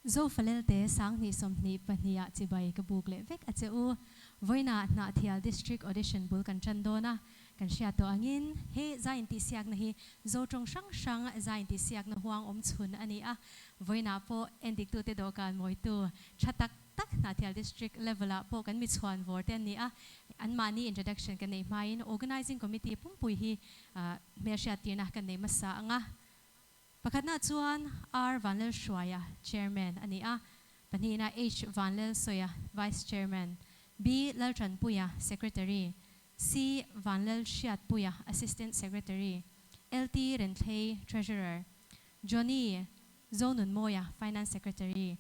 Zofalelte 2022 ah chibai ka buk leh vek a che u. Vawiinah Hnahthial District Audition bul kan tan dawn a, kan hriat tawh angin he zai intihsiakna hi Zo tawng hrang hrang zai intihsiakna huang awm chhun a ni a. Vawiinah pawh endiktute dawhkan mawitu tha tak tak Hnahthial District level ah pawh kan mi chhuan vawr te an ni a, anmahni introduction kan neih hmain Organising Committee pumpui hi hmelhriattirna kan nei hmasa ang a. Pakhatna chuan R Vanlalhruaia, Chairman a ni a, pahnihna H Vanlalsawia, Vice Chairman, B Laltanpuia, Secretary, C Vanlalhriatpuia, Assistant Secretary, LT Renthlei, Treasurer, Johnny Zonunmawia, Finance Secretary,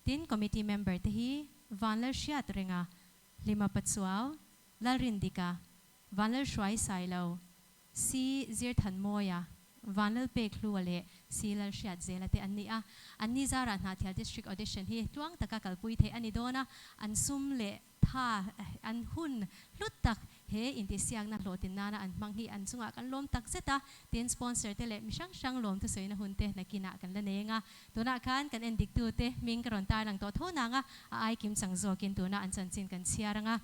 tin Committee member te hi Vanlalhriatrenga, Hlima Pachuau, Lalrindika, Vanlalhruai Sailo, Si Zirthanmawia, Vanlalpekhlua leh Si Lalhriatzela te an ni a. An ni zarah Hnahthial District Audition hi tluang taka kalpui theih a ni dawn a, an sum leh tha an hun hlut tak he intihsiakna hlawhtin nana an hmang hi an chungah kan lawm tak zet a, tin sponsor te leh mi hrang hrang lawm thusawina hun te nakinah kan la nei ang a. Tunah khan kan endiktu te hming ka rawn tarlang tawh tho nang a, a ai kim chang zawkin tunah an chanchin kan chhiar ang a.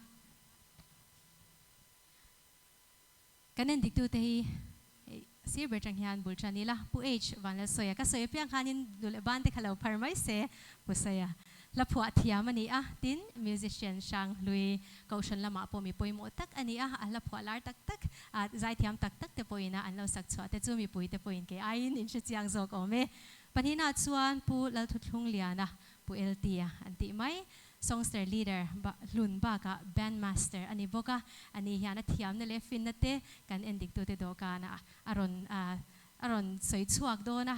Kan endiktute hi sir ber tang hian bul tan ila, Pu H Vanlalsawia ka sawi apiang khanin duh leh ban te kha lo phar mai se, Pu Sawia hla phuah thiam a ni a, tin musician hrang hlui kohhran lamah pawh mi pawimawh tak a ni a, a hla phuah lar tak tak, zaithiam tak tak te pawhin a an lo sak chhuah te chu mipui te pawhin kei aiin in hre chiang zawk awm e. Pahnihna chuan Pu Lalthuthlungliana, Pu LT-a an tih mai. Songster leader ba hlun bakah band master a ni bawk a, ani hian a thiamna leh finna te kan endiktute dawhkanah a rawn a rawn sawi chhuak dawn a,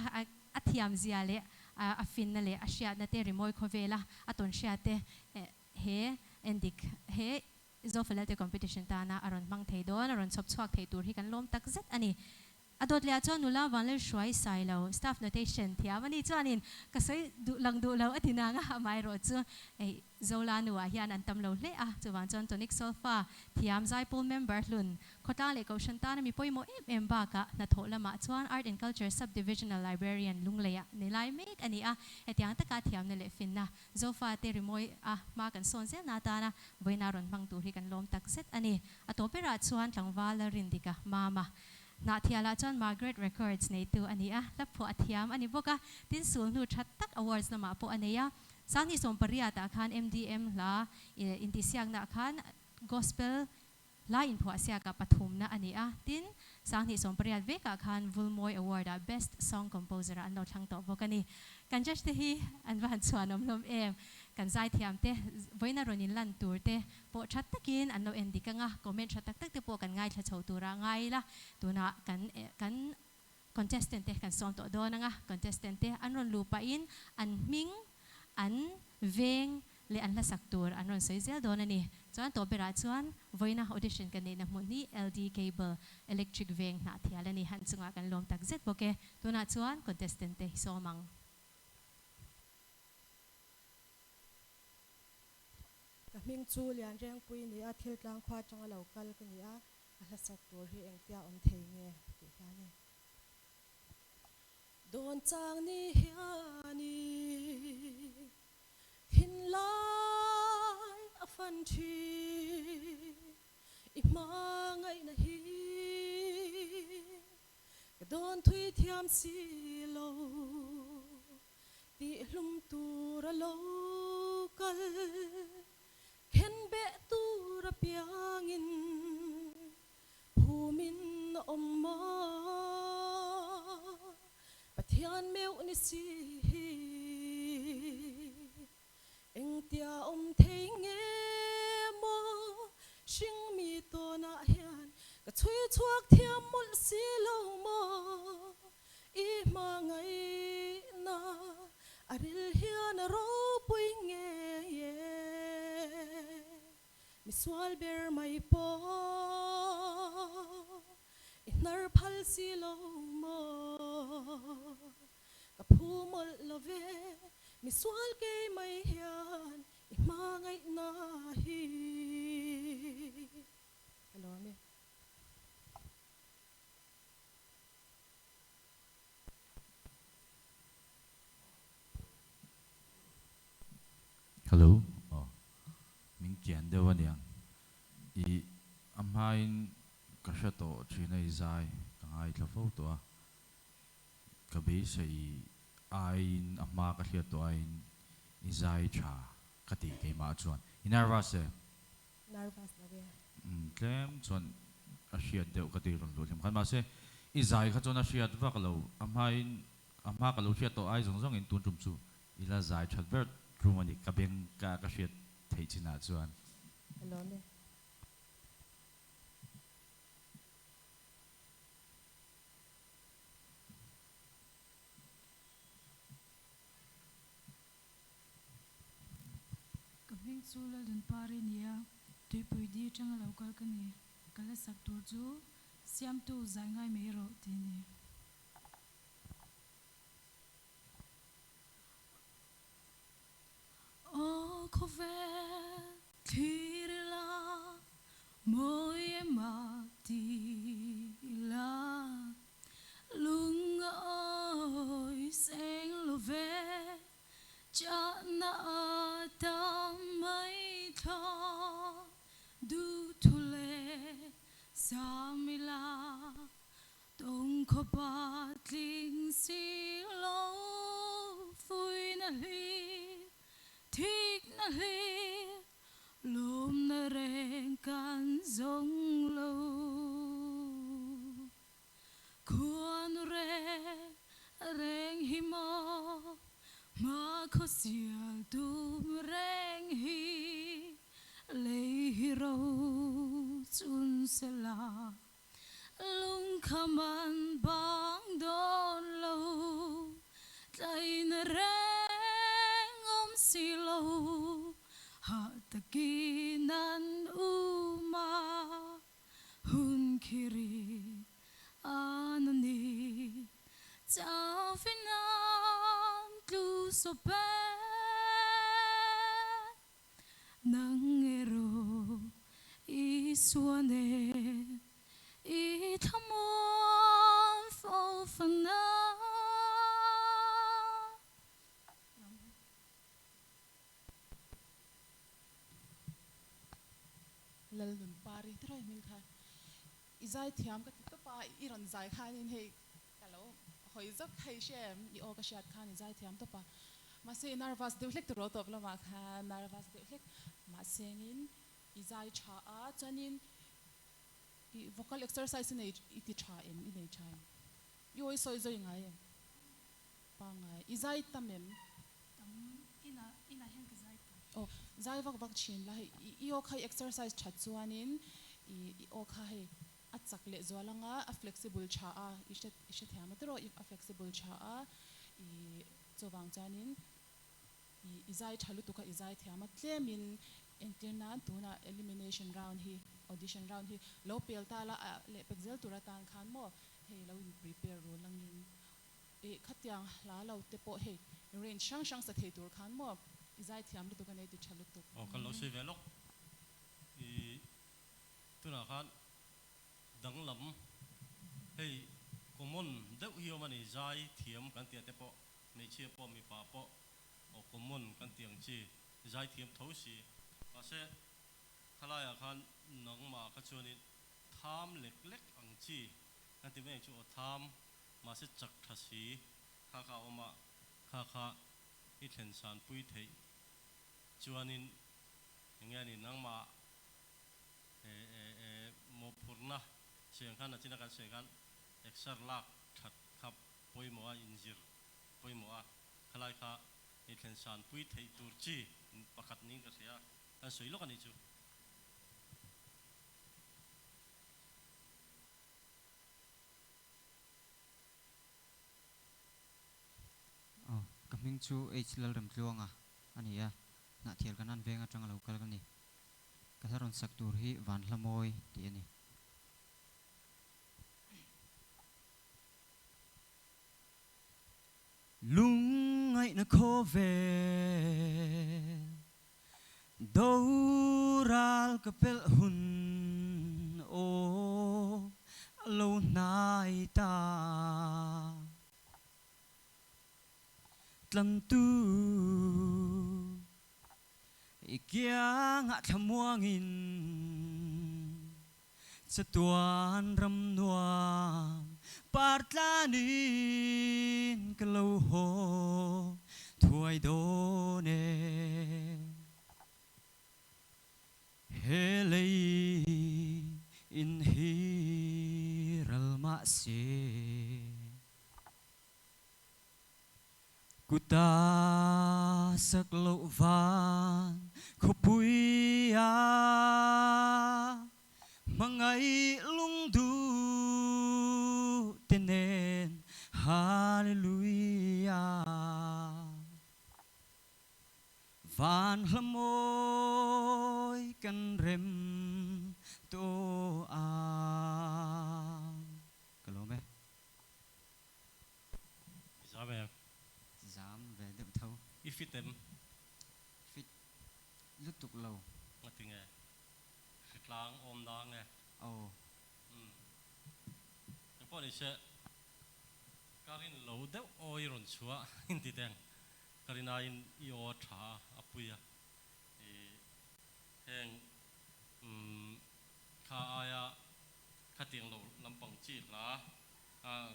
a thiam zia leh a finna leh a hriatna te rimawi khawvela a tawn hriat te he endik he Zofalelte competition tana a rawn hmang thei dawn, a rawn chhawp chhuak thei tur hi kan lawm tak zet a ni. A dawt leh ah chuan nula Vanlalhruai Sailo, staff notation thiam a ni chuanin ka sawi duh lang duh lo a ti nang a, amaherawh chu hei Zola nu ah hian an tam lo hle a, chuvang chuan Tonic Solfa thiam Zaipawl member hlun khawtlang leh Kohhran tana mi pawimawh em em bakah hnathawh lamah chuan Art and Culture Sub-Divisional Librarian Lungleiah ni lai mek a ni a, hetiang taka thiamna leh finna Zofa te rimawi a hma kan sawn zel na atana vawiina rawn hmang tur hi kan lawm tak zet a ni. A tawp berah chuan tlangval Lalrindika Mama Hnahthialah chuan Margaret Records neitu a ni a, hla phuah a thiam a ni bawk a, tin sulhnu tha tak awards lamah pawh a nei a. 2018 ah khan MDM hla intihsiaknaah khan Gospel hla inphuahsiakah pathumna a ni a, tin 2018 vekah khan Vulmawi Award-ah Best Song Composer-ah an lo thlang tawh bawk a ni. Kan judge te hi an va han chhuanawm hlawm em! Kan zaithiam te vawiina rawn inlan tur te pawh tha takin an lo en dik ang a, comment tha tak tak te pawh kan ngaithla chho tura ngai ila, tunah kan kan contestant te kan sawm tawh dawn ang a, contestant te an rawn luh pahin an hming, an veng leh an hlasak tur an rawn sawi zel dawn a ni. Chuan tawh berah chuan vawiina audition kan neihna hmun hi LD Cable Electric veng hnahthial a ni, an chungah kan lawm tak zet bawk e. Tunah chuan contestant te hi sawm ang. Ka hming chu Lianrengpui ni a, thil tlang khua atanga lo kal ka ni a, ka hlasak tur hi engtia awm thei nge tih hla a ni. Dawn chang ni hian i thinlai a fan thin, i hmangaihna hi ka dawn thui thiam si lo. Tih hlum tur a lo kal, khen beh tur a piangin phumin a awm maw? Pathian meuh ni si hi engtia awm thei nge maw? Hringmi tawnah hian ka chhui chhuak thiam mawlh si lo maw? I hmangaihna a ril hian a ropui ngei e, misual ber mai pawh i hnar phal si lo maw? Ka phu mawlh lo ve, misual kei mai hian i hmangaihna hi ka lawm e. Min kian deuh aniang. I a hmain ka hre tawh thin a i zai ka ngaithla fo tawh a. Ka beisei aiin a hma ka hriat tawh aiin i zai tha ka ti keimah chuan. I nervous e? Nervous lo e. Umm tlem chuan a hriat deuh ka ti rawn luh hlim khan mahse i zai kha chuan a hriat vak lo a hmain a hma ka lo hriat tawh ai zawng zawngin tun tum chu I la zai that ber tlum a ni, ka beng ka ka hriat theih chinah chuan. Ka lawm e. Ka hming chu Laldunpari nia, Tuipui di atanga lo kal ka ni. Ka la sak tur chu Siamtu zai ngai mai rawh tih a ni. Aw khawvel thlir ila mawi em a ti ila lung a awi seng lo ve chahna a tam mai thla duhthu leh sam ila Tawng khawpa tling si lo fuihna hlir, thikna hlir, lawmna reng kan zawng lo. Khuanu reng reng hi maw hmakhaw sial tum reng hi lei hi ro chun sela. Lungkham an bang dawn lo, tlaina reng awm si lo, hah takin an um a, hun khi ri an a ni, chauhin an tlu sawp e. Nang erawh Isua nen i thlamuan fo fana. Lalnunpari ti rawih hming kha i zaithiam ka ti tawp a, i rawn zai khanin hei Ka lo hawi zawk thei hre em? I aw ka hriat khan i zaithiam tawp a. Mahse i nervous deuh hlek tiraw tawp lamah khan nervous deuh hlek. Mahsengin i zai tha a, chuanin i vocal exercise i nei i ti tha em? I nei tha em? I aw i sawi zawi ngai em? Pangngai. I zai tam em? Tam inah inah hian ka zai tam. Aw, zai vak vak thin la hei i aw kha i exercise that chuanin i i aw kha hei A chak leh zual anga a flexible tha a, i hre i hrethiam a tiraw a flexible tha a, i chuvang chuanin i i zai tha lutuk a i zai thiam a, tlemin entir nan tunah elimination round hi audition round hi lo pel ta la a lehpek zel tur atan khan maw hei lo in prepare rul angin i khatiang hla lo te pawh hei range hrang hrang sa thei tur khan maw i zai thiam lutuk a nei ti tha lutuk. Aw kan lo sawi ve lawk i Tunah khan danglam hei common deuh hi awm a ni, zai thiam kan tih te pawh hmeichhia pawh mipa pawh aw common kan tih ang chi zai thiam tho si. Mahse khalaiah khan nangmah kha chuanin tham lek lek ang chi kan ti mai ang chu aw tham mahse chak tha si kha kha a awm a, kha kha i thlen san pui theih chuanin enge a ni nangmah Mawhphurhna siam khan a china kan sawi khan exer lak that kha pawimawh a, inzir pawimawh a, khalai kha i thlen san pui theih tur chi pakhat niin ka hria a, kan sawi lawk a nih chu. Aw, ka hming chu H Lalremtluanga a ni a, Hnahthial kan an veng atanga lo kal ka ni. Ka hla rawn sak tur hi van hla mawi tih a ni. Lungngaihna khawvel doral ka pelh hun aw a lo hnai ta. Tlangtu. I kiangah thlamuangin chatuan ram nuam par tlanin ka lo haw thuai dawn e. He lei in hi ral mah se. Kuta sak loh van khawpui a hmangaih lungduh te nen Hallelujah. Van hla mawi kan rem tawh ang. Ka lawm e. Zam em? Zam ve deuh tho. I fit em? Fit lutuk lo. Ngati nge? Hritlang awm na nge? Aw. Umm. Engpawh ni se, ka rin lo deuh aw i rawn chhuah inti teng. Ka rin aiin i aw a tha a, a pui a. I heng umm kha aia khatiang lo lampang chi hla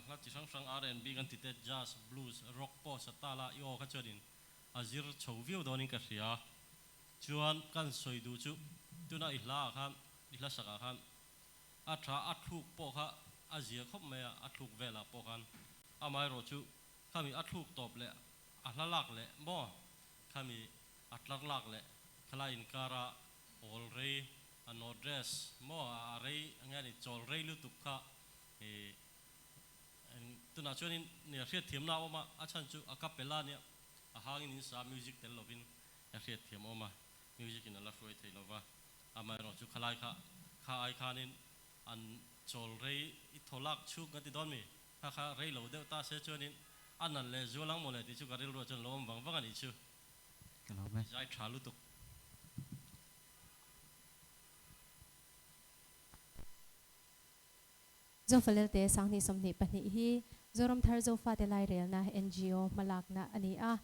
Hla chi hrang hrang R&B kan ti te, jazz, blues, rock pawh sa ta la i aw kha chuanin a zir chho viau dawnin ka hria. Chuan kan sawi duh chu tuna i hla ah khan, i hla sak ah khan a tha a thluk pawh kha a zia khawp mai a, a thluk velah pawh khan amaherawh chu khami a thluk tawp leh a hla lak leh maw khami a tlar lak leh khalai inkara awl rei a note dress maw a rei nge ni chawl rei lutuk kha I tunah chuanin nia hriatthiamna a awm a, a chhan chu a capella nia a hangin in sa music tel lovin a hriatthiam a awm a, music in a la hruai thei lova, amaherawh chu khalai kha kha ai khanin an chawl rei i thaw lak chhung kan ti dawn mi, kha kha rei lo deuh ta se chuanin a nalh leh zual ang mawle tih chu ka rilruah chuan lo awm vang vang a nih chu. Ka lawm e. Zai tha lutuk. Zofalelte Sanghnih 22 hi Zoramthar Zofate Lairelna ngo hmalakna a ni a.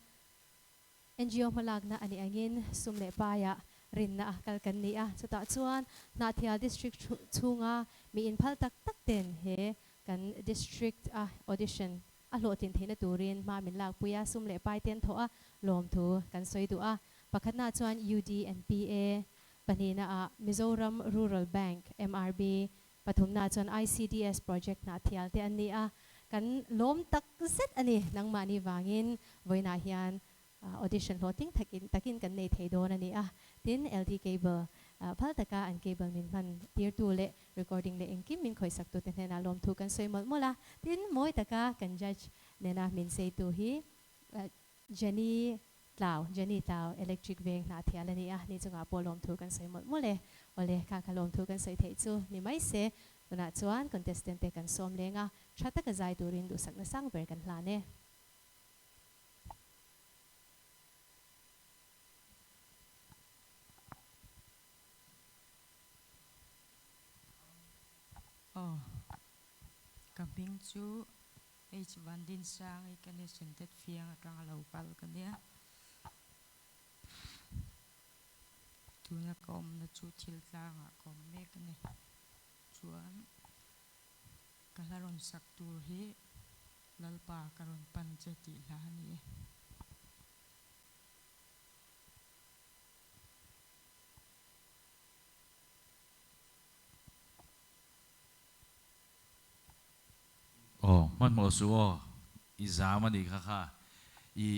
Ngo hmalakna a nih angin sum leh paiah rinna a kal kan ni a. Chutah chuan Hnahthial District chhunga mi inphal tak tak ten he kan District a audition a hlawhtlin theihna turin hma min lakpui a, sum leh pai ten thawh a lawmthu kan sawi duh a. Pakhatna chuan UD and PA, pahnihna ah Mizoram Rural Bank, MRB, Pathumna chuan ICDS project hna thial te an ni a, kan lawm tak zet a ni. Nangmahni vangin vawiinah hian audition hlawhtling takin takin kan nei thei dawn a ni a. Tin, LD Cable phal taka an cable min hman tirtu leh recording leh engkim min khawihsaktute hnenah lawmthu kan sawi mawlh mawlh a. Tin, mawi taka kan judge nena min seitu hi Jenny Tlau, Jenny Tlau, Electric veng hna thial a ni a, ni chungah pawh lawmthu kan sawi mawlh mawlh e. Awle, kha kha lawmthu kan sawi theih chu ni mai se. Tunah chuan contestant te kan sawm leng a, tha taka zai turin duhsakna sang ber kan hlan e. Aw, ka hming chu H Van Din Sang i ka ni Sintet Fiang atang a lo kal ka nia. Tuna ka awmna chu thil tlangah ka awm mek a ni. Chuan ka hla rawn sak tur hi Lalpa ka rawn pan che tih hla a ni e. Aw, hmanhmawh suh aw, i zam a nih kha kha. I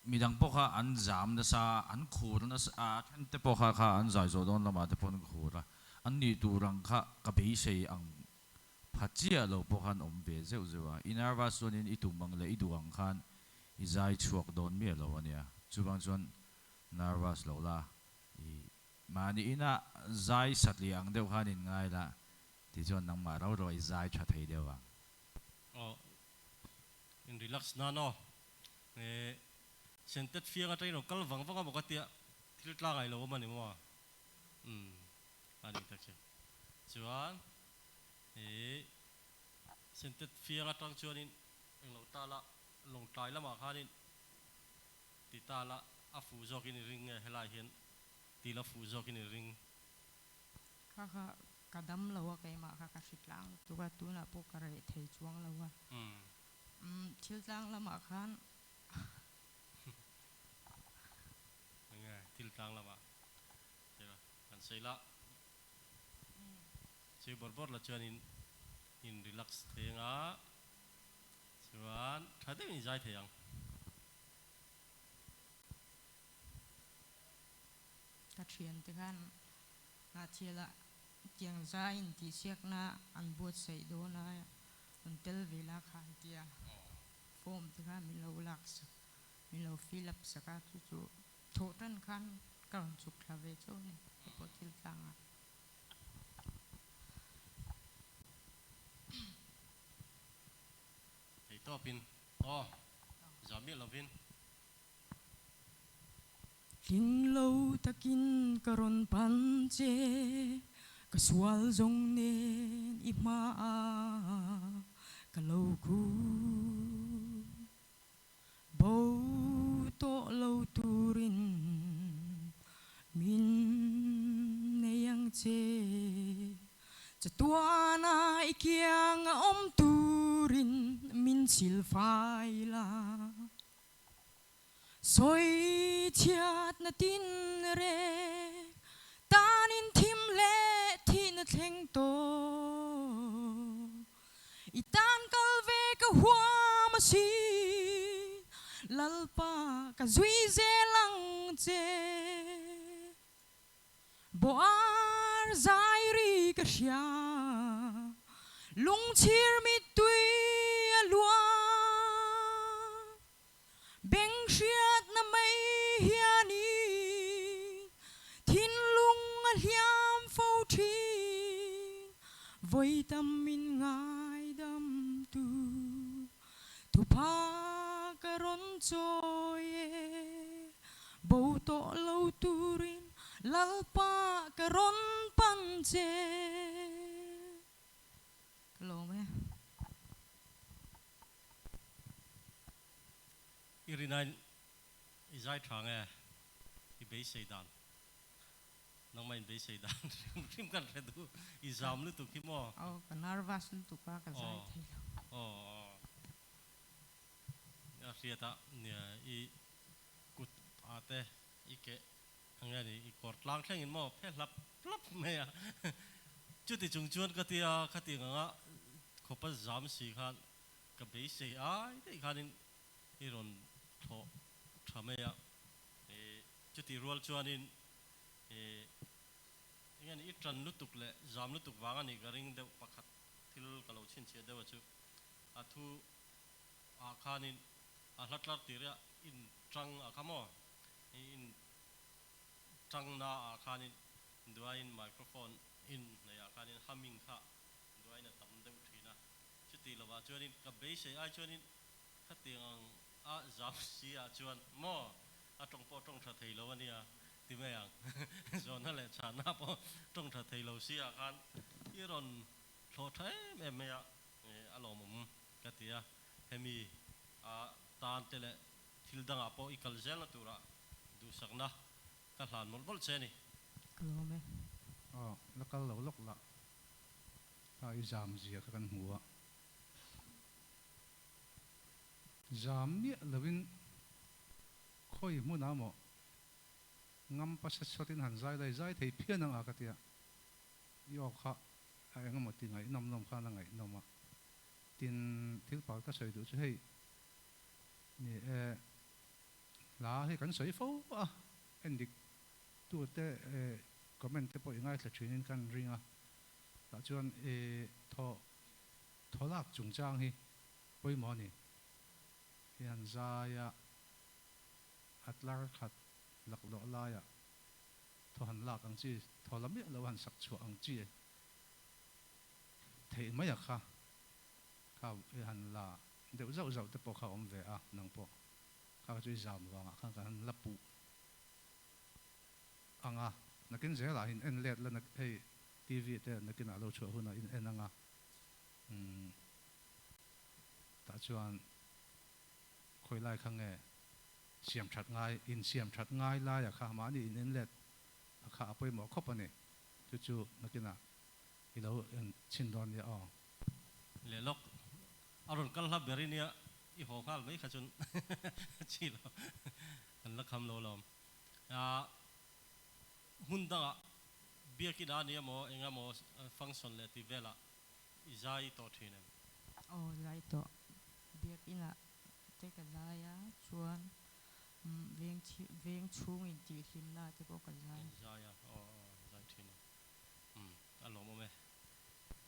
midang pawh kha an zam nasa, an khur nasa, a then te pawh kha kha an zai zawh dawn lamah te pawh an khur a, an nih tur ang kha ka beisei ang pha chiah lo pawh khan awm ve zeuh zeuh a. I nervous chuanin i tum ang leh i duh ang khan i zai chhuak dawn miah lo a nia. Chuvang chuan nervous lo la, i mahni ina zai satliah ang deuh khan in ngai la, Tichuan nangmah ro ro i zai tha thei deuh ang. Aw in relax nan aw. E sentet fiang atangin rawn kal vang vang a maw ka tia thil tlang ai lo awm a ni maw? Umm a ni tak che. Chuan e sentet fiang atang chuanin englo ta la lawngtlai lamah khanin ti ta la a fuh zawkin i ring nge helai hian. Ti la fuh zawkin i ring. Kha kha ka dam lo a keimah kha ka hri tlang lutuk a, tunah pawh ka reh thei chuang lo a. Umm thil tlang lamah khan. Enge thil tlang lamah che kan sawi la. Chei bawrh bawrh la chuan in in relax thei anga chuan tha deuhin i zai thei ang. Ka thiante khan Hnahthiala tiang zai intihsiakna an buatsaih dawn a, rawn tel ve la kha an ti a, form te kha min lo lak sak, min lo fill up sak a, chu chu thawh tan khan ka rawn chhuk thla ve chauh a ni, hei pawh thil tlangah. Thei tawpin aw, zah miah lovin. Tling lo takin ka rawn pan che, ka sual zawng nen i hmaah ka lo kun. Bo tawh lo turin min nei ang che, chatuana i kianga awm turin min chhilfai la. Sawi chhiatna tin reng tanin thim leh thihna thleng tawh. I tan kal ve ka huam a si, Lalpa ka zui zel ang che. Boar zai ri ka hria, lungchhir mittui a luang. Beng hriatna mai hianin thinlung a hliam fo thin, vawi tam min ngaidam tu thupha ka rawn chawi e. Bo tawh lo turin Lalpa ka rawn pan che. Ka lawm e. I rinain i zai tha nge i beisei dan? Nangmah in beisei dan hrim hrim kan hre duh. I zam lutuk hi maw? Aw, ka nervous lutuk a, ka zai thei lo. Aw, aw. A hriat a, i kut ah te i keh ang nge ni, i kawr tlang thlengin maw phe hlap hlap mai a. Chuti chung chuan ka tia khatiang anga khawpa zam si khan Ka beisei ai daih khanin i rawn thlawh tha mai a, chutih rual chuanin enge ni i tan lutuk leh zam lutuk vang a nih ka ring deuh pakhat thil ka lo chhinchhiah deuh a chu a thu ah khanin a hla tlar tir a in tang a kha maw i in tang na ah khanin duaiin microphone in hnaih ah khanin humming kha duaiin a tam deuh thin a. Chuti lovah chuanin ka beisei ai chuanin khatiang ang a zam si ah chuan maw a tawng pawh tawng tha thei lo a nia ti mai ang. Zawhna leh chhahna pawh tawng tha thei lo si ah khan i rawn thlawh tha em em mai a, a lawmawm ka ti a. Hemi a tan te leh thil dangah pawh i kal zelna turah duhsakna ka hlan mawlh mawlh che a ni. Ka lawm e. Aw, la kal lo lawk lah. Kha i zam zia kha kan hmu a, zam miah lovin khawi hmunah maw ngam pa set sawtin han zai lai zai thei phian ang a ka ti a, i aw kha a eng emaw ti ngaihnawm nawm khan a ngaihnawm a, tin thil pakhat ka sawi duh chu hei ni e, hla hi kan sawi fo a, endik tute comment te pawh i ngaithla thinin kan ring a. Tah chuan i thaw thaw lak chungchang hi pawimawh a ni. I han zai a, a tlar khat laklawh laiah thaw han lak ang chi, thaw la miah lo han sak chhuah ang chi theih mai a kha, kha i han la deuh zauh zauh te pawh kha a awm ve a, nang pawh kha kha chu i zam vangah khan kan han la puh ang a, nakin zelah in en let la hei TV te nakinah lo chhuah hunah in en ang a, umm tah chuan khawi lai kha nge siam that ngai, in siam that ngai laia kha mahni in en let a kha a pawimawh khawp a ni. Chu chu nakinah i lo en chhin dawn nia aw. Leh lawk a rawn kal hla ber i nia i haw nghal mai kha chun chi lo kan la kham lo lawm. Hmun dangah biakin a nia maw eng emaw function leh tih velah i zai tawh thin em? Aw zai tawh. Biakinah te ka zai a chuan veng veng chhung intihhlimna te pawh ka zai. In zai a, aw aw zai thin a. Umm a lawmawm e.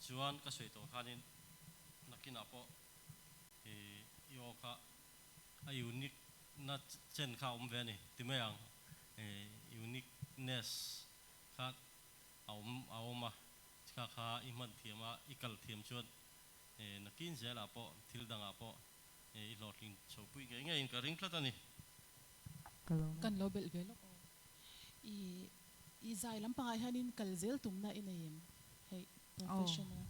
Chuan ka sawi tawh khanin nakinah pawh i i aw kha a unique na chen kha a awm ve a ni ti mai ang. Uniqueness kha a awm a awm a, kha kha i hman thiam a, i kal thiam chuan nakin zelah pawh thil dangah pawh i hlawhtling chhopui ngei ngeiin ka ring tlat a ni. Ka lawm e. Kan lo belh ve lawk aw. I i zai lampangah hianin kal zel tumna i nei em? Hei professional.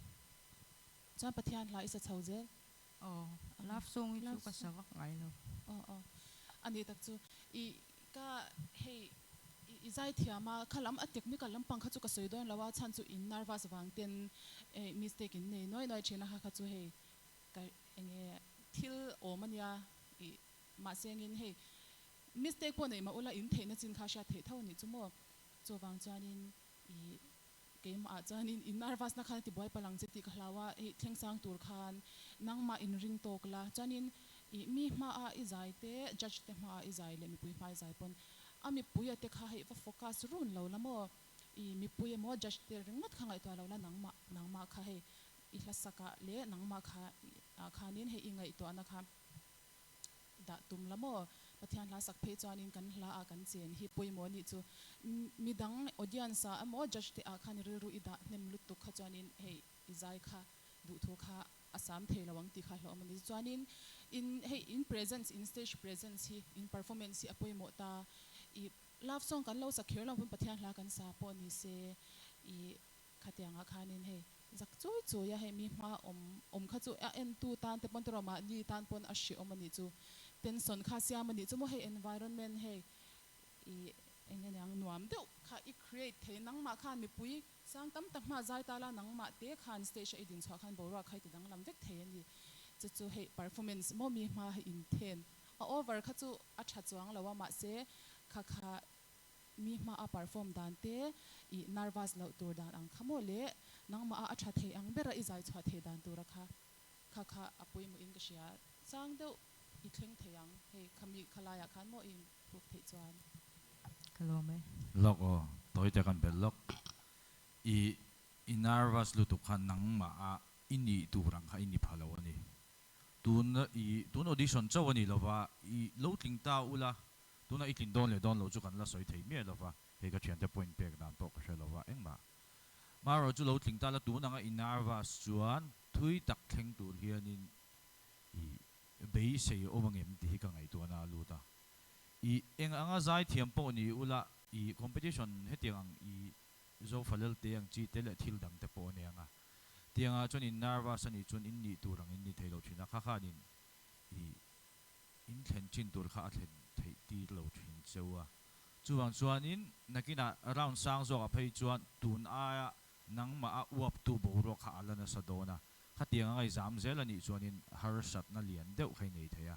Chuan Pathian hla i sa chho zel. Aw, love song hi chu ka sa vak ngai lo. Aw aw, a nih tak chu. I ka hei i zai thiam a, kha lam a technical lampang kha chu ka sawi dawn lo a, chhan chu in nervous vang ten mistake in nei nuai nuai thin a, kha kha chu hei ka enge thil awm a nia i mahse engin hei mistake pawh neih mah ula in theihna chin kha hriat theih tho a nih chu maw, chuvang chuanin i keimah ah chuanin in nervous na khan a ti buai palh ang che tih ka hlau a, hei thleng sang tur khan nangmah in ring tawk la, chuanin i mi hmaah i zai te judge te hmaah i zai leh mipui hma i zai pawn a mipui a te kha hei va focus run lo la maw, i mipui emaw judge te ringawt kha ngaihtuah lo la nangmah nangmah kha hei i hlasakah leh nangmah kha ah khanin hei i ngaihtuahna kha dah tum la maw? Pathian hla sak phei chuanin kan hla ah kan chen hi pawimawh anih chu. Midang audience ah emaw judge te ah khan i rilru i dah hnem lutuk kha chuanin hei i zai kha duhthu kha a sam thei lo ang tih kha hlauhawm a ni. Chuanin in hei in presence in stage presence hi in performance hi a pawimawh ta. I love song kan lo sak kher lo pawn Pathian hla kan sa pawh ni se i Khatiangah khanin hei zak chawi chawi a, hei mi hma awm awm kha chu a entu tan te pawn tiraw mahni tan pawn a hrehawm a nih chu, tension kha siam a nih chu maw hei environment hei i eng nge niang nuam deuh kha i create thei nangmah khan mipui sang tam tak hma zai ta la nangmah te khan stage a i dinchhuah khan boruak kha i ti danglam vek thei a ni, chu chu hei performance maw mi hma hei inthen a over kha chu a tha chuang lo a mahse kha kha Mi hma a perform dan te i nervous loh tur dan ang kha maw le, nangmah a a tha thei ang bera i zai chhuah thei dan tura kha kha kha a pawimawh in ka hria. Chang deuh i thleng thei ang hei khami khalaiah khan maw i improve theih chuan. Ka lawm e. Lawk aw, tawi te kan belh lawk. I i nervous lutuk kha nangmah a i nih tur ang kha i ni pha lo a ni. Tun i tun audition chauh a ni lova i lo tling ta ula Tuna i tlin dawn leh dawn loh chu kan la sawi thei miah lo va, hei ka thiante point pek dan pawh ka hre lo va, engmah. Marawh chu lo tling ta la tun anga i nervous chuan thui tak thleng tur hianin i beisei awm angem tih hi ka ngaihtuahna a lut a. I eng anga zai thiam pawh ni ula i competition hetiang ang i Zofalel te ang chi te leh thil dang te pawh a nei anga tiangah chuan in nervous a nih chuan in nih tur ang in ni thei lo thin a, kha khanin i In thlen chin tur kha a thlen theih tir lo thin cheu a. Chuvang chuanin nakinah round sang zawkah phei chuan tun aia nangmah a uaptu boruak kha a la nasa dawn a. Khatiang a ngaihzam zel a nih chuanin harsatna lian deuh kha i nei thei a.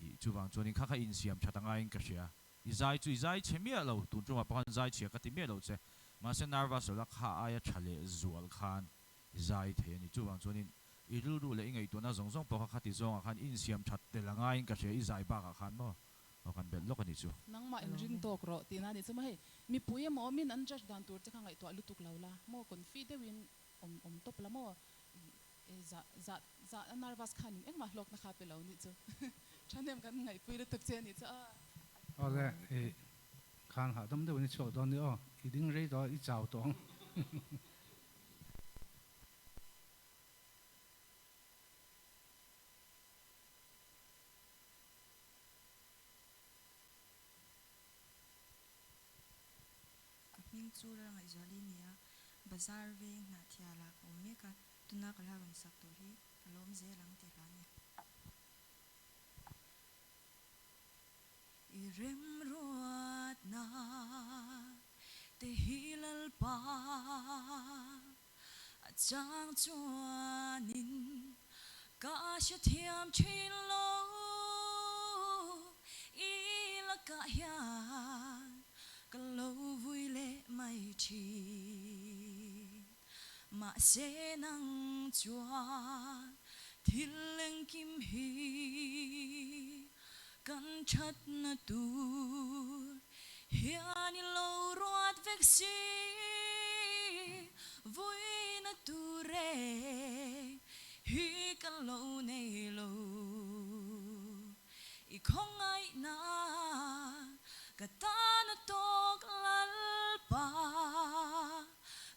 Ih, chuvang chuanin kha kha insiam that a ngaiin ka hria. I zai chu i zai chhe miah lo, tun tumah pawh khan zai chhia ka ti miah lo che. Mahse nervous lo la kha aia tha leh zual khan i zai thei a ni. Chuvang chuanin I rilru leh i ngaihtuahna zawng zawng pawh kha khati zawngah khan i insiam that tel a ngaiin ka hria, i zai bakah khan maw aw kan belh lawk a nih chu. Nangmah in ring tawk rawh tihna a nih chu maw hei mipui emaw awmin an judge dan tur che kha ngaihtuah lutuk lo la maw confi deuhin awm awm tawp la maw i zah zah zah a nervous khan in engmah hlawkna kha pe lo nih chu thahnem kan ngaihpui lutuk che a nih chu a. Awle i khan hahdam deuhin i chhuak dawn ni aw, i ding rei tawh a i chau tawh ang. Ka hming chu Lalngaihzuali nia, bazar veng Hnahthialah ka awm mek a, tuna ka la rawn sak tur hi ka lawm zel ang tih hla a ni. I remruatna te hi Lalpa a chang chuanin ka hrethiam thin lo i lakah hian ka lo vui leh mai thin. Mahse nang chuan thil engkim hi kan thatna tur hian i lo ruat vek si, vuina tur reng hi ka lo nei lo. I khawngaihna ka tan a tawk Lalpa,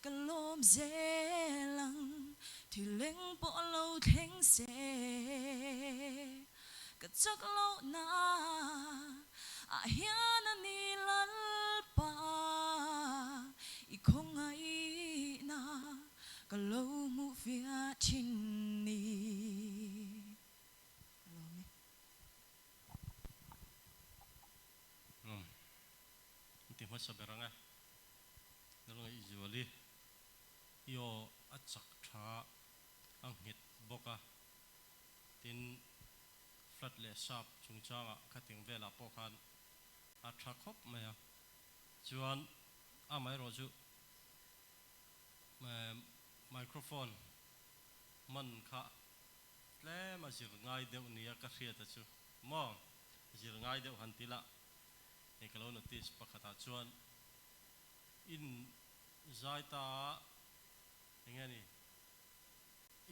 ka lawm zel ang, thileng pawh lo thleng se. Ka chak lohna ah hian a ni Lalpa, i khawngaihna ka lo hmuh fiah thin ni. Ka lawm e. Umm, ti hmasa ber ang e. Lalngaihzuali, i aw a chak tha a nghet bawk a. Tin, flat leh sap chungchangah khating velah pawh khan a tha khawp mai a. Chuan amaherawh chu microphone hman kha tlem a zir ngai deuh nia ka hriat a chu maw? Zir ngai deuh han ti lah hei ka lo notice pakhatah chuan in zai ta enge ni?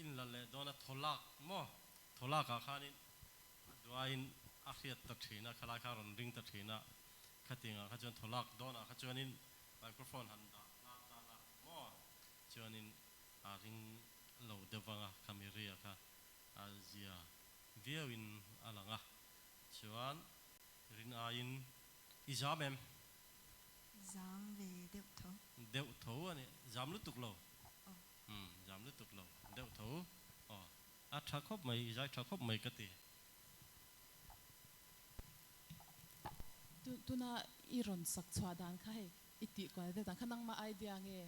In la leh dawn a thawlak maw? Thawlak ah khanin a duaiin a hriat ta thin a, khalai kha a rawn ring ta thin a, khating ah kha chuan thawlak dawn ah kha chuanin microphone han dah hla ta la maw? Chuanin a ring lo deuh vang a, khami ria kha a zia viau in a lang a, chuan rin aiin i zam em? Zam ve deuh tho. Deuh tho a ni, zam lutuk lo. Umm zam lutuk lo deuh tho aw a tha khawp mai i zai tha khawp mai ka ti. Tuna i rawn sak chhuah dan kha hei i tih kual vel dan kha nangmah idea nge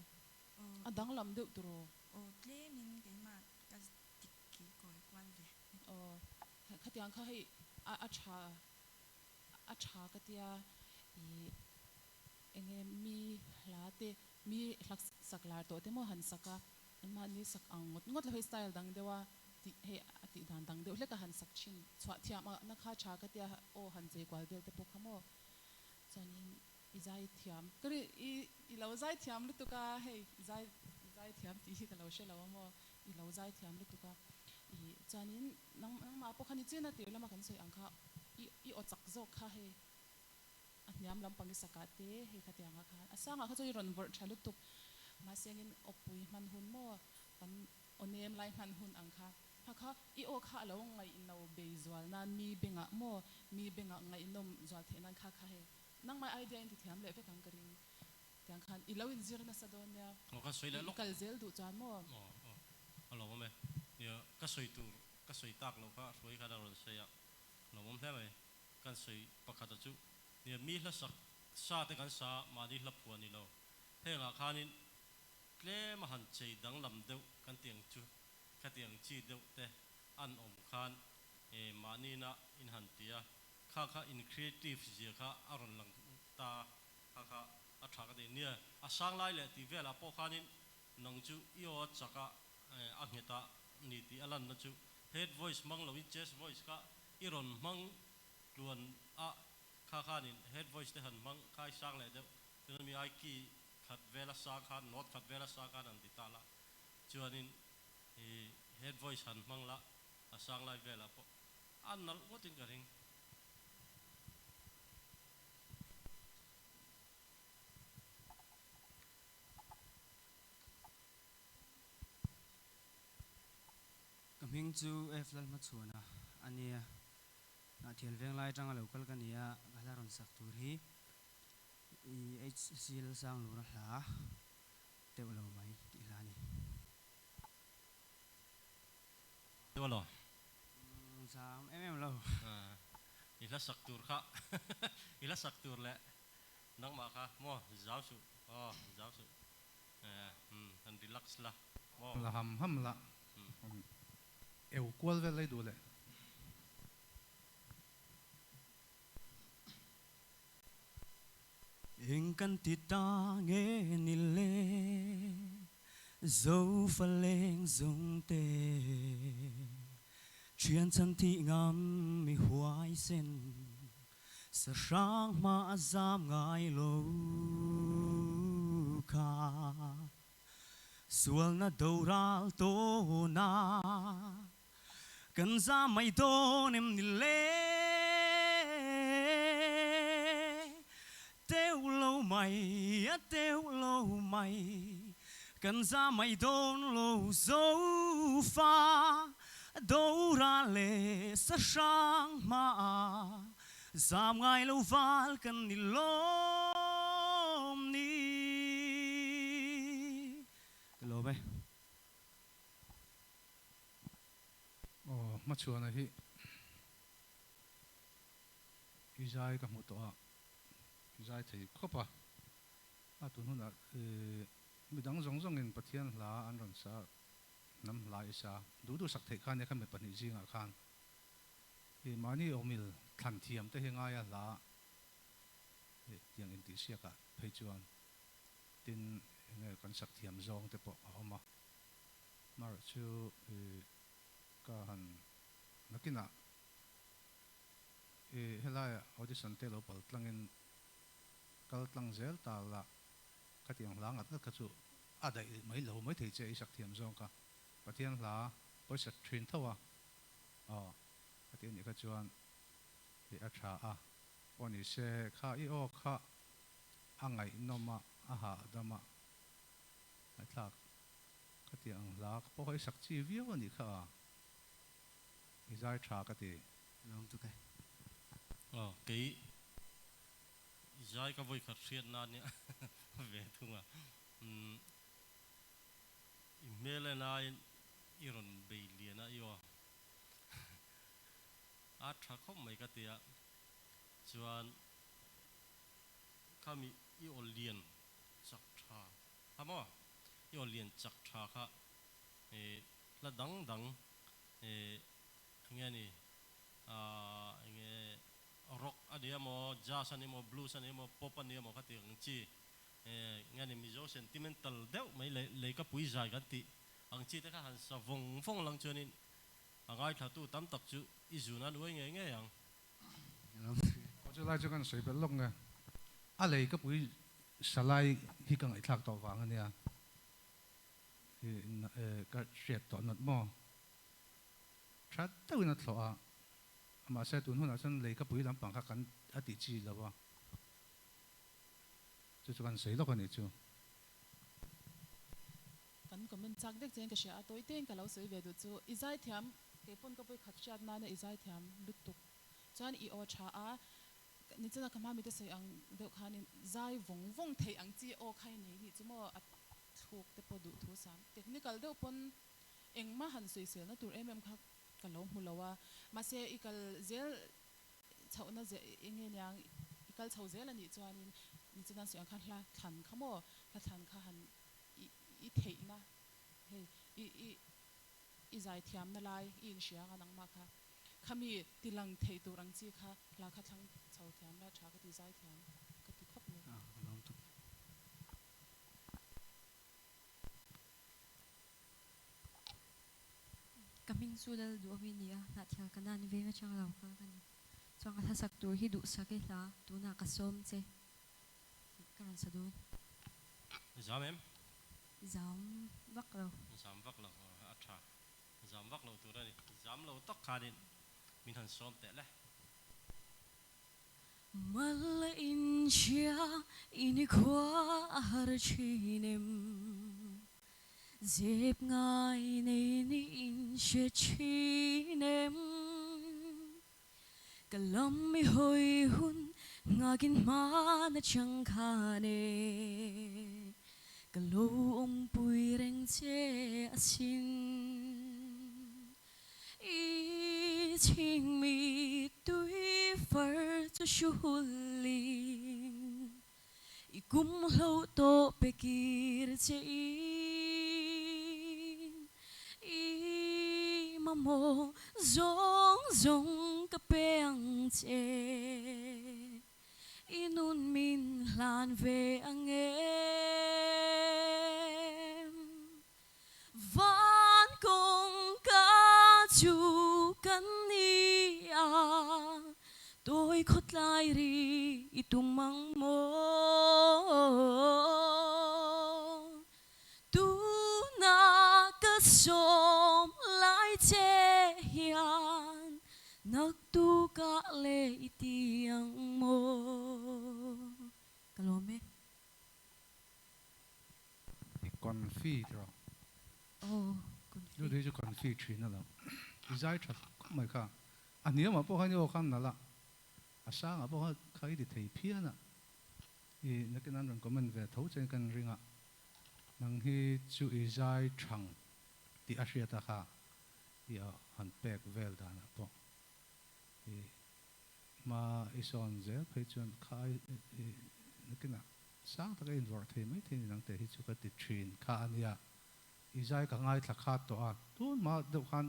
a danglam deuh tur aw. Aw tlemin keimah ka dik ki kawi kual ve. Aw khatiang kha hei a tha a tha ka tia i enge mi hla te Mi hlak sak lar tawh te maw han sak a, anmahni sak ang ngawt ngawt lo hei style dang deuh a tih hei a tih dan dang deuh hlek a han sak thin chhuah thiam a na kha tha ka tia aw han chei kual vel te pawh kha maw chuanin i zai thiam ka ri i i lo zai thiam lutuk a hei i zai i zai thiam tih hi ka lo hre lo a maw i lo zai thiam lutuk a i chuanin nang nangmah pawh kha ni chin a tir lama kan sawi ang kha i i aw chak zawk kha hei A hniam lampang i sakah te hei khatiangah khan a sangah kha chuan i rawn vawrh tha lutuk mahse engin awpui hman hun maw kan aw nem lai hman hun ang kha kha kha i aw kha a lo ngaihno bei zual nan mi bengah maw mi bengah ngaihnawm zual theih nan kha kha hei nangmah idea in ti thiam leh vek ang ka ring tiang khan i lo inzir nasa dawn nia Aw ka sawi leh i kal zel duh chuan maw. Aw aw a lawmawm e nia ka sawi tur ka sawi tak loh kha a hruai khan a rawn sawi a lawmawm hle mai. Kan sawi pakhata chu nia mi hla sak sa te kan sa mahni hla phuah ni lo. Hengah khanin tlem a han chei danglam deuh kan ti ang chu khatiang chi deuh te an awm khan e mahnina in han ti a, kha kha in creative zia kha a rawn lang ta kha kha a tha ka ti. Nia a sang lai leh tih velah pawh khanin nang chu i aw a chak a a nghet a ni tih a lanna chu head voice hmang loin chest voice kha I rawn hmang tluan a kha khanin head voice te han hmang khai sang leh deuh chuan mi ai key khat vela sang khan note khat vela sang khan han ti ta la chuanin i head voice han hmang la a sang lai velah pawh a nalh ngawtin ka ring. Ka hming chu F Lalhmachhuana a nia, Hnahthial Venglai atanga lo kal ka ni a, ka hla rawn sak tur hi i HC Lalsanglura hla teuh lo mai tih hla a ni. Teuh lo. Zam em em lo. I hla sak tur kha i hla sak tur leh nangmah kha maw zam suh. Aw zau suh umm han relax la maw. La ham ham la eu kual vel lai duh leh. Eng kan ti ta nge ni le Zofa leng zawng te Thian chhan thih ngam mi huaisen Sahrang hma a zam ngai lo kha Sualna doral tawna kan zam mai dawn em ni le? Teuh lo mai a teuh lo mai kan zam mai dawn lo zo fa Dora leh sahrang hmaah zam ngai lo val kan ni lawm ni. Ka lawm e. Aw hmachhuana hi i zai ka hmu tawh a, i zai thei khawp a, a tun hunah midang zawng zawngin Pathian hla an rawn sa Hnam hla i sa duh duh sak theih khan nia kha mi pahnih zingah khan i mahni awmil thlan thiam te hi ngaia hla i tiang intihsiak ah phei chuan tin enge kan sak thiam zawng te pawh a awm a, amaherawh chu i ka han nakinah i helaiah audition te lo pal tlangin kal tlang zel ta la ka tiang hla ngat ngat kha chu A daih mai lo mai thei che i sak thiam zawng ka Pathian hla pawisa thin tho a aw ka ti anih kha chuan i a tha a pawh ni se kha i aw kha a ngaihnawm a a hahdam a ngaihthlak ka ti ang hla pawh kha i sak chi viau anih kha a i zai tha ka ti. Lawm tuk e. Aw kei i zai ka vawi khat hriat na nia ve thung a. Umm i hmel en aiin i rawn bei lian a i aw a tha khawp mai ka ti a, chuan khami i aw lian chak tha kha maw i aw lian chak tha kha eh hla dang dang eh enge ni ah enge rock a ni emaw jazz a ni emaw blues a ni emaw pop a ni emaw kha ti ang chi Nge ni Mizo sentimental deuh mai leh leikapui zai kan tih ang chi te kha han sa vawng vawng lang chuanin a ngaithlatu tam tak chu i zun an uai ngei ngei ang. Aw chu lai chu kan sawi belh lawk nge a leikapui sa lai hi ka ngaihthlak tawh vang ania ka hriat tawh nawt maw tha deuhin a thlawh a mahse tun hunah chuan leikapui lampang kha kan a tih chi lo a. Chu chu kan sawi lawk a nih chu. Kan comment chak vek chian ka hria a, tawi tein ka lo sawi ve duh chu i zaithiam kei pawn ka vawi khat hriat nana i zaithiam lutuk chuan i aw tha a, nichina ka hma mite sawi ang deuh khanin zai vawng vawng theih ang chi aw kha i nei nih chu maw a thluk te pawh duh thu sam technical deuh pawn engmah han sawiselna tur em em kha ka lo hmu lo a, mahse i kal zel chhohna ze eng nge niang i kal chho zel a nih chuanin nichina an sawi ang khan hla thlan kha maw hla thlan kha han i i theihna hei i i i zai thiamna lai i inhria ang a nangmah kha khami ti lang thei tur ang chi kha hla kha thlang chho thiam la tha ka ti zai thiam ka ti khawp mai. Ka lawm tuk. Ka hming chu Lal Duhawmi a ni a, Hnahthial ka nan veng atang lo kal ka ni. Chuan ka hlasak tur hi duhsak i hla, tunah ka sawm che tih ka rawn sa dawn. Zam em? Zam vak lo. Zam vak lo, a tha. Zam vak lo tur a ni. Zam lo tak khanin min han sawm teh le. Mal in hria i ni khua a har thin em? Zep ngai nei ni in hre thin em? Ka lam i hawi hun nghakin hman atang khan e, ka lo awmpui reng che asin. I chhingmi tui far chu hru hulin i Kum hlo to pe kir che in I mamawh zawng zawng ka pe ang che I nun min hlan ve ang em? Van kawngka chu kan ni a, tawi khawtlai ri i tum ang maw? Tuna ka sawm lai che hian naktukah leh i ti ang maw? Ka lawm e. I confi tih rawh. Aw, confi. Chu hi chu confi thin a lo. I zai tha khawp mai kha. A hniamah pawh khan i aw khan nalh a, a sangah pawh khan kha i ti thei phian a. I nakin an rawn comment ve tho che in kan ring a, nang hi chu i zai thang tih a hriat a kha i aw han pek vel danah pawh i hma i sawn zel phei chuan kha i nakinah Sang taka invawrh thei mai thei ni nang teh hi chu ka ti thin kha a nia. I zai ka ngaithla khat tawh a, tun hma deuh khan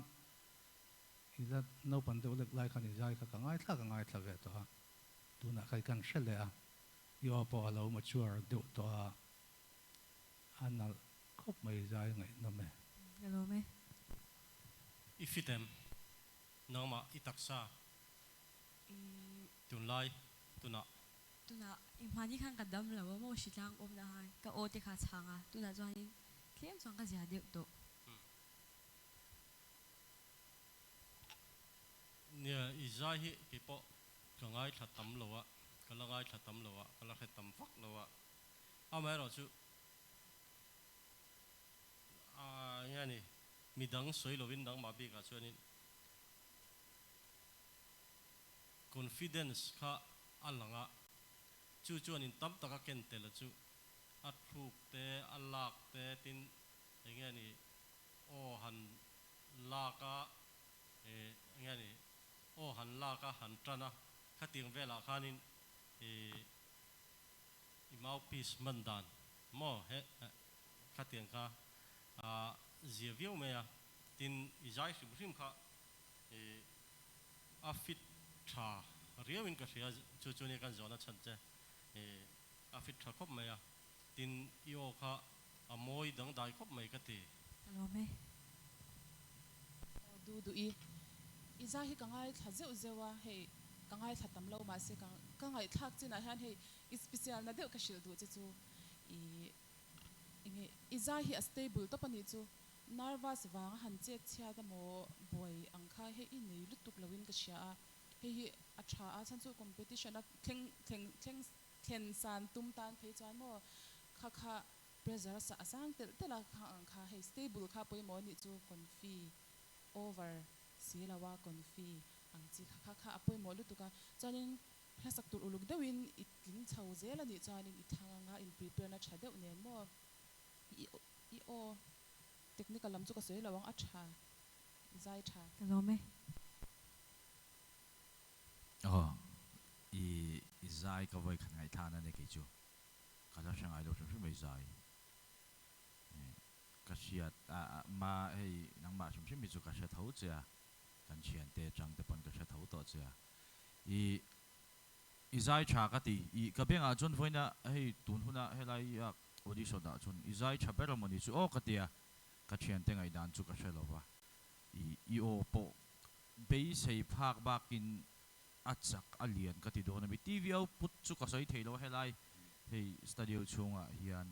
i la naupan deuh lek lai khan i zai kha ka ngaithla ka ngaithla ve tawh a, tunah kha i kan hre leh a, i aw pawh a lo mature deuh tawh a, a nalh khawp mai i zai ngaihnawm e. Ka lawm e. I fit em? Nangmah i taksa tunlai tunah. Tunah i hmani khan ka dam lo a maw hritlang awm na khan ka aw te kha a chhang a, tunah chuanin tlem chuan ka zia deuh tawh. Nia, i zai hi kei pawh ka ngaithla tam lo a, ka la ngaithla tam lo a, ka la hre tam vak lo a, amaherawhchu a enge a ni, midang sawi lovin nangmah bikah chuanin Confidence kha a lang a, chu chuan in tam taka ken tel a chu a thluk te, a lak te tin enge ni aw han lak a eh enge ni aw han lak a han tan a, khatiang velah khanin ih i mouthpiece hman dan maw he khatiang kha a zia viau mai a, tin i zai hrim hrim kha ih a fit tha riau in ka hria chu chu nia kan zawhna chhan che ih a fit tha khawp mai a tin i aw kha a mawi dangdai khawp mai ka ti. Ka lawm e. Aw du duh i i zai hi ka ngaithla zeuh zeuh a hei ka ngaithla tam lo mahse ka ka ngaihthlak chinah hian hei i special na deuh ka hrilh duh che chu i enge i zai hi a stable tawp a nih chu Nervous vang a han chet chhiat a maw buai ang kha hei i nei lutuk lo in ka hria a, hei hi a tha a chhan chu competition a thleng thleng thleng thlen san tum tan phei chuan maw kha kha pressure a sa a sang telh telh a kha ang kha hei stable kha pawimawh a nih chu confi over si lo a confi ang chi kha kha kha a pawimawh lutuk a chuanin hlasak tur uluk deuhin i tling chho zel a nih chuanin i thlang anga in prepare na tha deuh nen maw I i aw technical lam chu ka sawi lo ang a tha i zai tha. Ka lawm e. Aw i i zai ka vawi khat ngaihthlak na nia kei chu ka la hre ngai lo hrim hrim mai zai ka hriat a ma hei nangmah hrim hrim hi chu ka hre tho che a kan thiante atang te pawn ka hre tho tawh che a i I zai tha ka ti. I ka bengah chuan vawiina hei tun huna helai a audition ah chuan i zai tha ber amawni chu aw ka tia, ka thiante ngaihdan chu ka hre lo va. I i aw pawh beisei phak bakin a chak a lian ka ti dawn a mi. TV output chu ka sawi thei lo a helai hei studio chhungah hian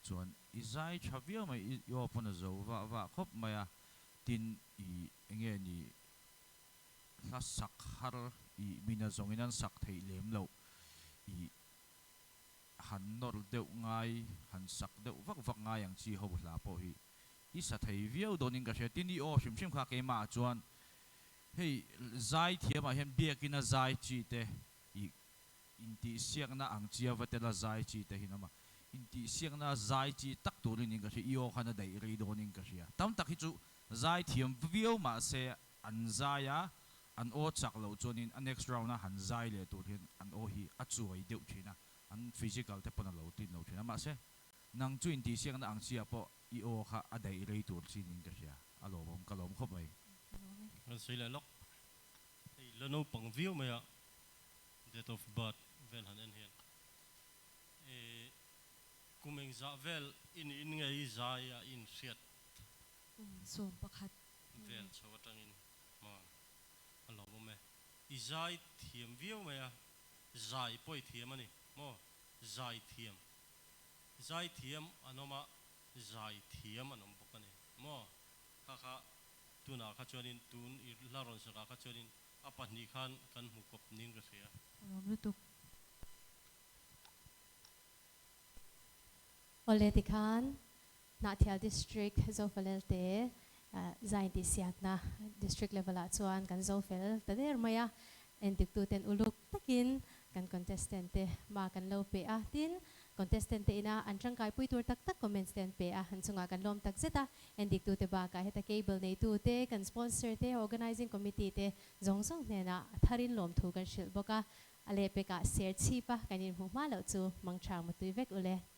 chuan i zai tha viau mai, i aw pawn a zo vah vah khawp mai a, tin i enge ni Hla sak har i mina zawngin an sak theih lem loh i han nawr deuh ngai, han sak deuh vak vak ngai ang chi ho hla pawh hi i sa thei viau dawnin ka hria. Tin i aw hrim hrim kha keimah ah chuan hei zai thiamah hian biakina zai chi te i intihsiakna ang chia va tela zai chi te hi an awm a, intihsiakna zai chi tak turin in ka hria, i aw khan a daih rei dawnin ka hria. Tam tak hi chu zai thiam viau mahse An zai a, an aw chak loh chuanin a next round a han zai leh tur hian an aw hi a chuai deuh thin a. An physical te pawn a lo tlin lo thin a, mahse nang chu intihsiakna ang chiah pawh i aw kha a daih rei tur chin in ka hria, a lawmawm ka lawm khawp mai. Kan sawi leh lawk, hei la naupang viau mai a, date of birth vel han en hian e kum engzah vel i niin nge i zai a i inhriat? Kum 11. Vel chho atangin ma a lawmawm e, i zai thiam viau mai a, Zai pawh i thiam a ni maw? Zai thiam. Zai thiam an awm a, zai thiam an awm bawk a ni maw? Kha kha tunah kha chuanin tun i hla rawn sakah kha chuanin a pahnih khan kan hmu kawp ning ka hria. A lawm lutuk. Awle tikhan Hnahthial District Zofalel te zai intihsiakna District level ah chuan kan zo fel ta der mai a, entiktu ten uluk takin kan contestant te mark an lo pe a, tin contestant te ina an tangkaipui tur tak tak comments te an pe a, an chungah kan lawm tak zet a, endiktu te bakah heta cable neitu te, kan sponsor te, organizing committee te zawng zawng hnenah a tharin lawmthu kan hrilh bawk a, a lehpekah ser chhip a kan inhmuh hma loh chu mangtha mutui vek ule.